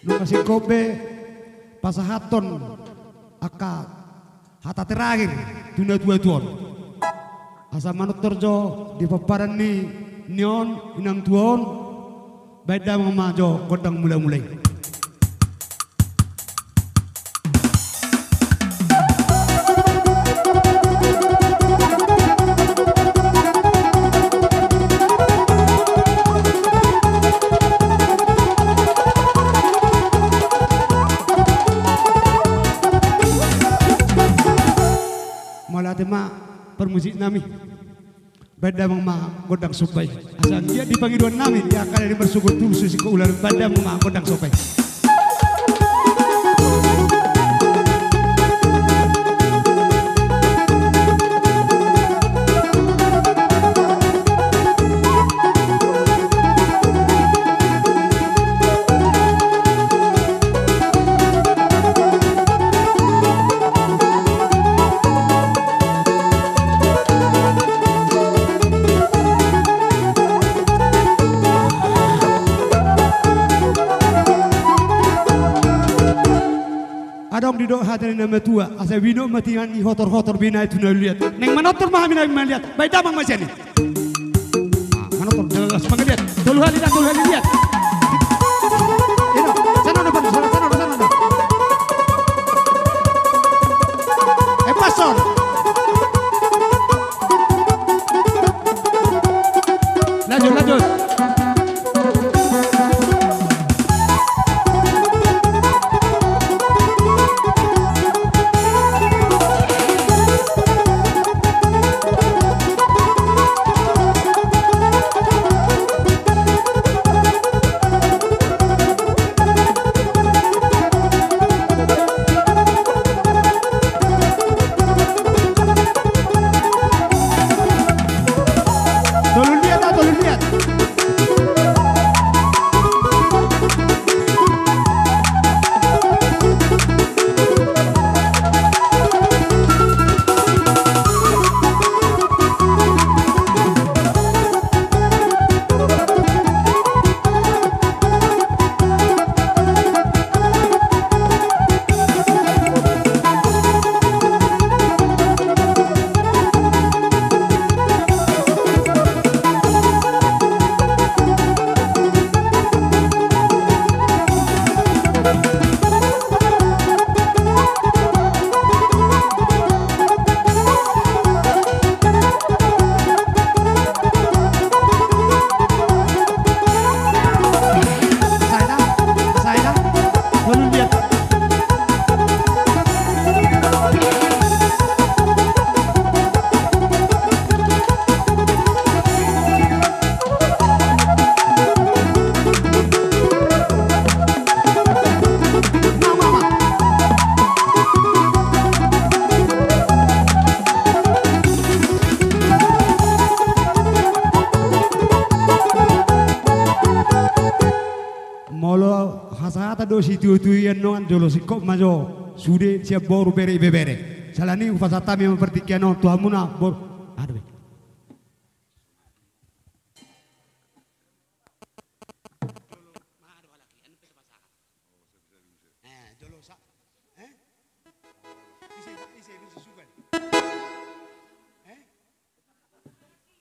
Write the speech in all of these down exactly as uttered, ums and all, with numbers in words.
Nunga singkop be pasahathon angka hata terakhir tu natua-tua on. Asa manortor jo di pomparan ni, ni on, inang tua on, baen damang ma jo gondang mula-mula i. Mauliate ma parmusik nami. Baen damang ma gondang somba i. Asa anggiat di pangidoan nami di angka na marsogot tu singkop ulaon, baen damang ma gondang somba i. Adong didok hata ni na matua, asa binot ma tinan ni hotor-hotor binahen tu na liat. Naeng manortor ma hami na mangaliat, baen damang ma sian i. Ah, manortor, las mangaliat. Tolu hali da, tolu hali liat. Ino, sana do, sana, sana do, sana do. Eh, pas on. Lanjut, lanjut. Tolu liat, ah, tolu liat. Molo hasahatan do situtu i, annon jolo singkop ma jo sude sian boru, bere, ibebere. Siala ni i hupasahat hami ma partingkian on tu hamuna boru. Aduh. Jolo, ma do halak i, anu pe tu pasahat. Eh, jolo sa-, eh? Ise, ise, ise suka. Eh?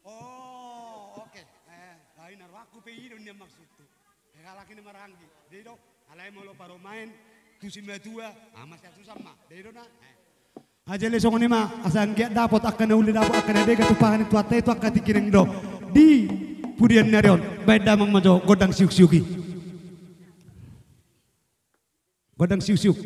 Oh, oke. Eh, ai na rohangku pe i do nian maksudhu. Eh, halak i na maranggi. Jadi do, alai molo parumaen tu simatua, ah, masa susah ma. Jadi do na. Eh. Jadi songon i ma, asa anggiat dapot angka na uli, dapot angka na denggan tumpahon ni Tuhanta i tu angka tingki na denggan do di pudian ni ari on, baen damang ma jo gondang siuk-siuk i. Gondang siuk-siuk.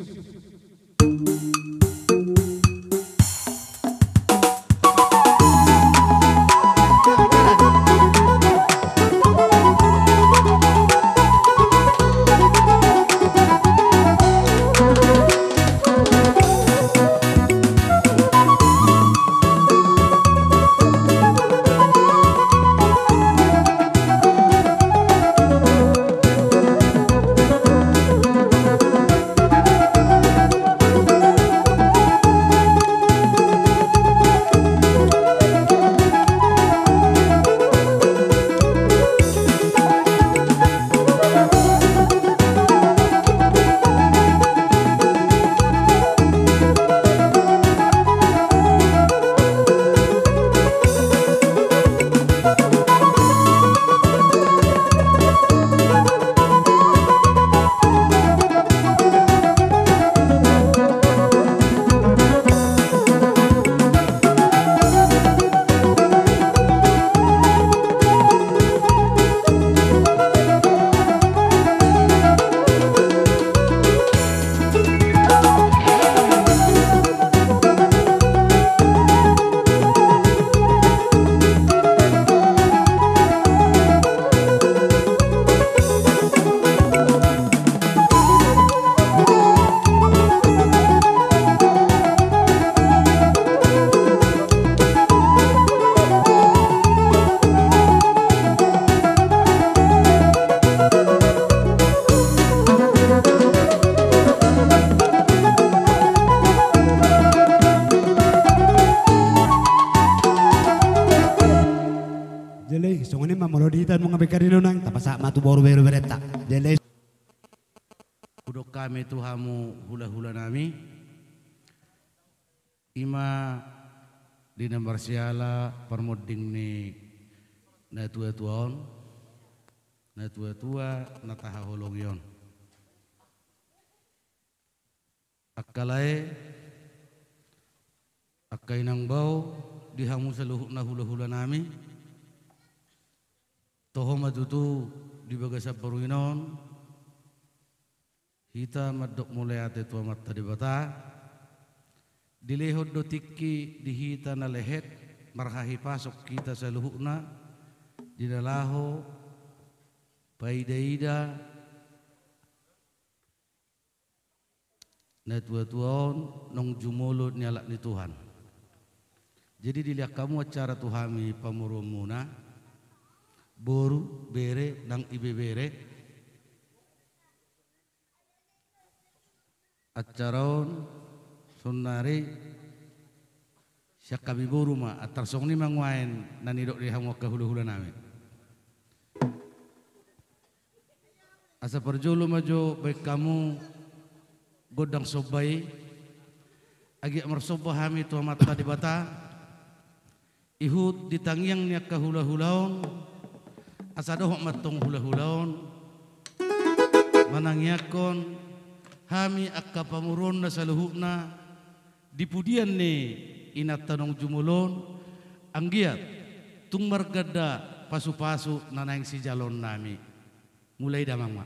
ma tu boru beru berenta. Jadi hudok hami tu hamu hula-hula nami. Ima di na marsiala parmonding ni natua-tua on, natua-tua na tahaholongi on. Angka lae, angka inang bao, di hamu saluhutna hula-hula nami. Toho ma tutu di bagasan borngin on hita mandok mauliate tu Amanta Debata. Dilehon do tingki di hita na lehet, marhahipason hita saluhutna di na laho paida-ida natua-tua on, naung jumolo nialap ni Tuhan. Jadi dilehon hamu acara tu hami pamoruonmuna, boru, bere nang ibebere. Acara on saonari sian hami boru ma, antar songon i ma nuaeng na nidok ni hamu angka hula-hula nami. Asa parjolo ma jo baen hamu gondang somba i. Anggiat marsomba hami tu Amanta Debata, ihut di tangiang ni angka hula-hula on, asa dohot ma antong hula-hula on manangiangkon hami angka pamoruonna saluhutna di pudian ni inanta naung jumolo on, anggiat tung marganda pasu-pasu na naeng sijaloonnami. Mulai damang ma.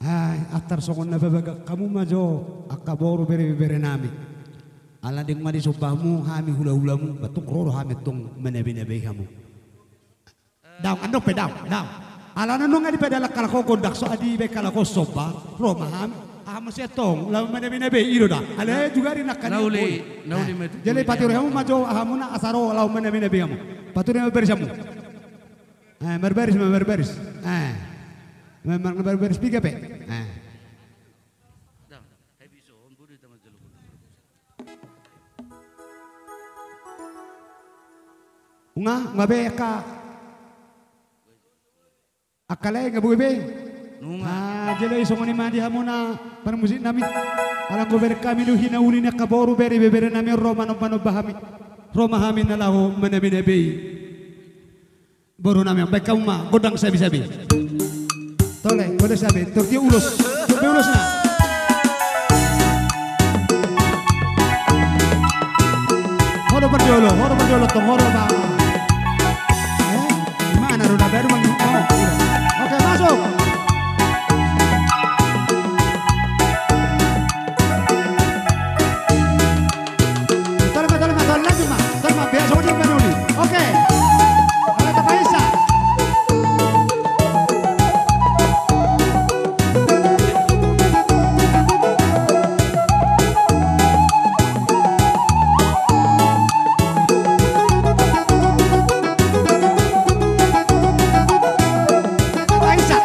Ai, antar songon na pabaga hamu ma jo. angka boru bere-bere nami. Ala dung nunga disomba hamu hami hula-hulamu, ba tong ro do hami tong manabe-nabe hamu. Daong, andok pe daong, daong. Ala na nunga dipedalan halak on gondang so adi be halak on somba, ro ma hami. Aha muse tong, laho manabe-nabe, i do da. Alai juga ari nangkin na uli, na uli ma tu. Jadi pature hamu ma jo, aha muna asa ro laho manabe-nabe hamu. Pature ma baris hamu. Eh, marbaris ma, marbaris. Eh. Memang marbaris piga pe. Eh. Nunga, nunga be angka, angka lae nunga boi be. Nunga. Ah, jolo i songon i ma di hamuna parmusik nami. Ala anggo bere hami do hinauli ni angka boru bere-bere nami ro manomba-nomba hami. Ro ma hami na laho manabe-nabe i. Boru nami, baen hamu ma gondang sabi-sabi. Tole, gondang sabi, tortio ulos. Tortio ulos na. Horo parjolo, horo parjolo tong, horo ba. Eh, mana ro na baru mang. Oh, iya. Oke, masuk. Tolong, tolong, tolong, lanjut, Mak. Tolong, Mak. Biasa udah, Mak, dulu. Oke. Halo, Bapak Isa. Bapak Isa.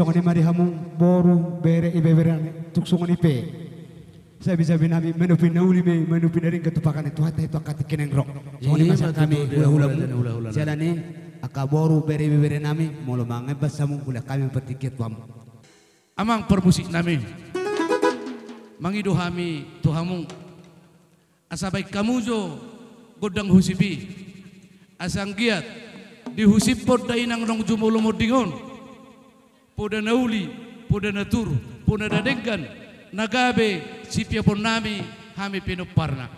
Songon i ma di hamu boru, bere, ibebere nami, tung songon i pe. Sabi-sabi nami, manopi na uli ma i, manopi na denggan tu pakan ni Tuhanta i tu angka tingki na naeng ro. Songon i ma sian hami hulahula muna. Siala ni i, angka boru, bere, ibebere nami, molo mangemban hamu, hulahula hami ma partingkian tu hamu. Amang parmusik nami, mangido hami tu hamu. Asa baen hamu jo gondang husip i. Asa anggiat dihusipon dainang naung jumolo monding on poda na uli, poda na toru, poda na denggan, na gabe sipiapon nami hami pinomparna.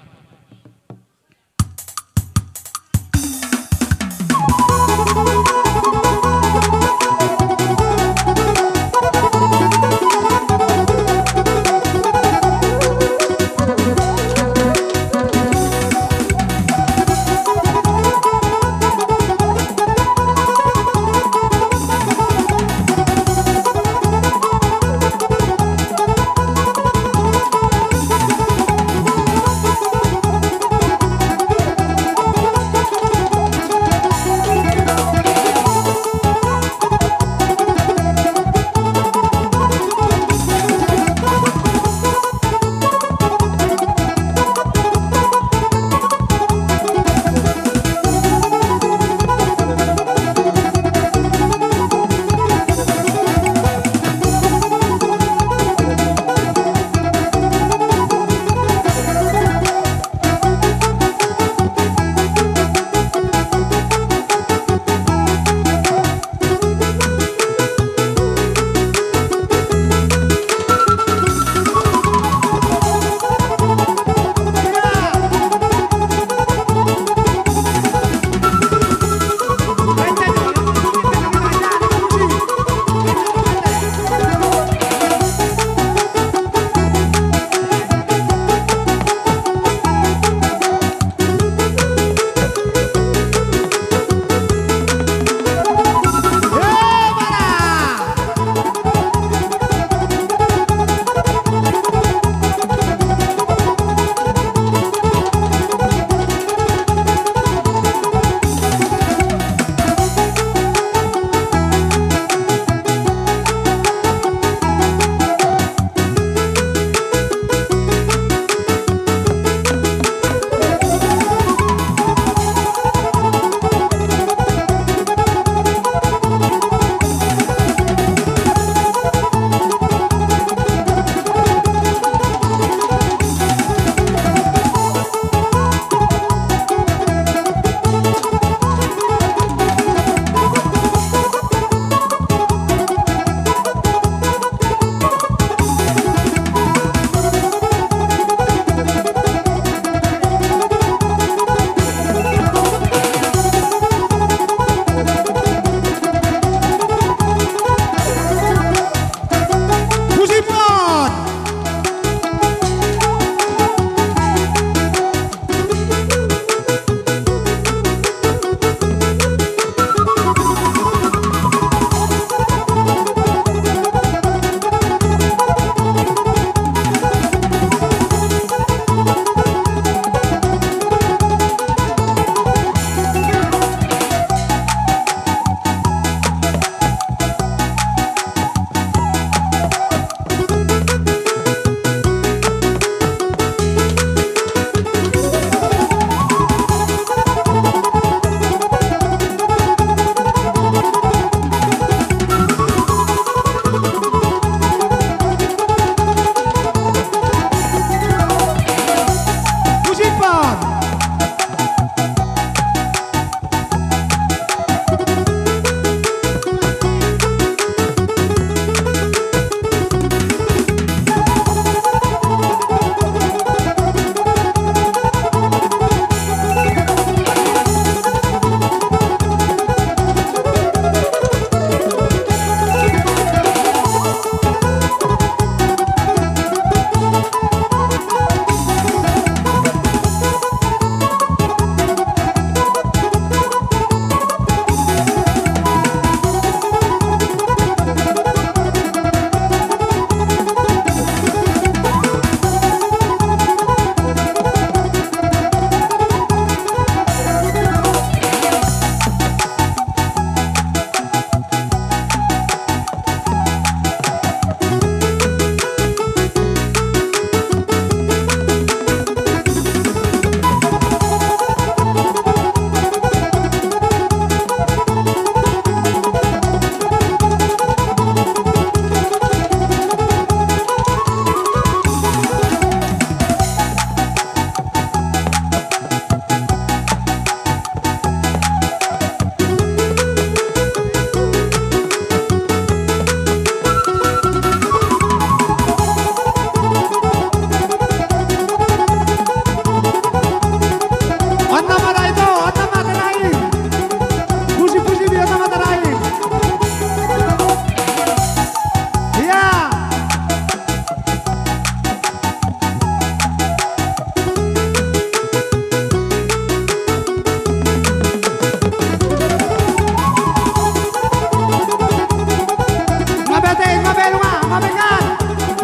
Ungabekan!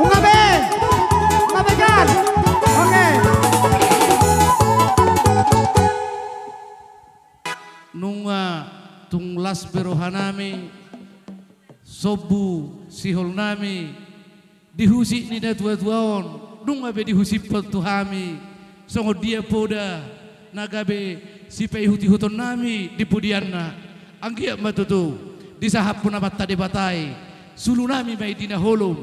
Ungabe! Ungabekan! Oke. Nunga tung las be rohanami, sombu sihol nami, di husip ni na tua-tua on, nunga be dihusip tu hami, songon dia poda, na gabe sipaihut-ihuton nami di pudianna, anggiat ma tutu, disahaphon Amanta Debata i, sulu nami ma i di na holom,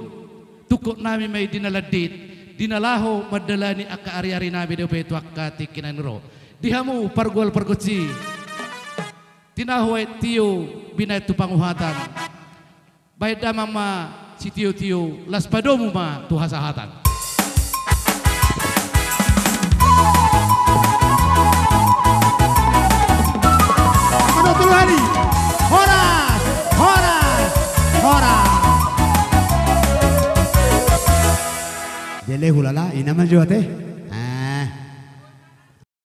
tungkot nami ma i di na landit, di na laho mandalani angka ari-ari nami dope tu angka tingki na naeng ro. Di hamu pargual pargonsi, tinahu aek tio, binahen tu panguhatan. Bahen damang ma sitio-tio, laos padomu ma tu hasahatan. Mano tolu hali. Horas, horas, horas. Jele hulala, ina ma jo ate.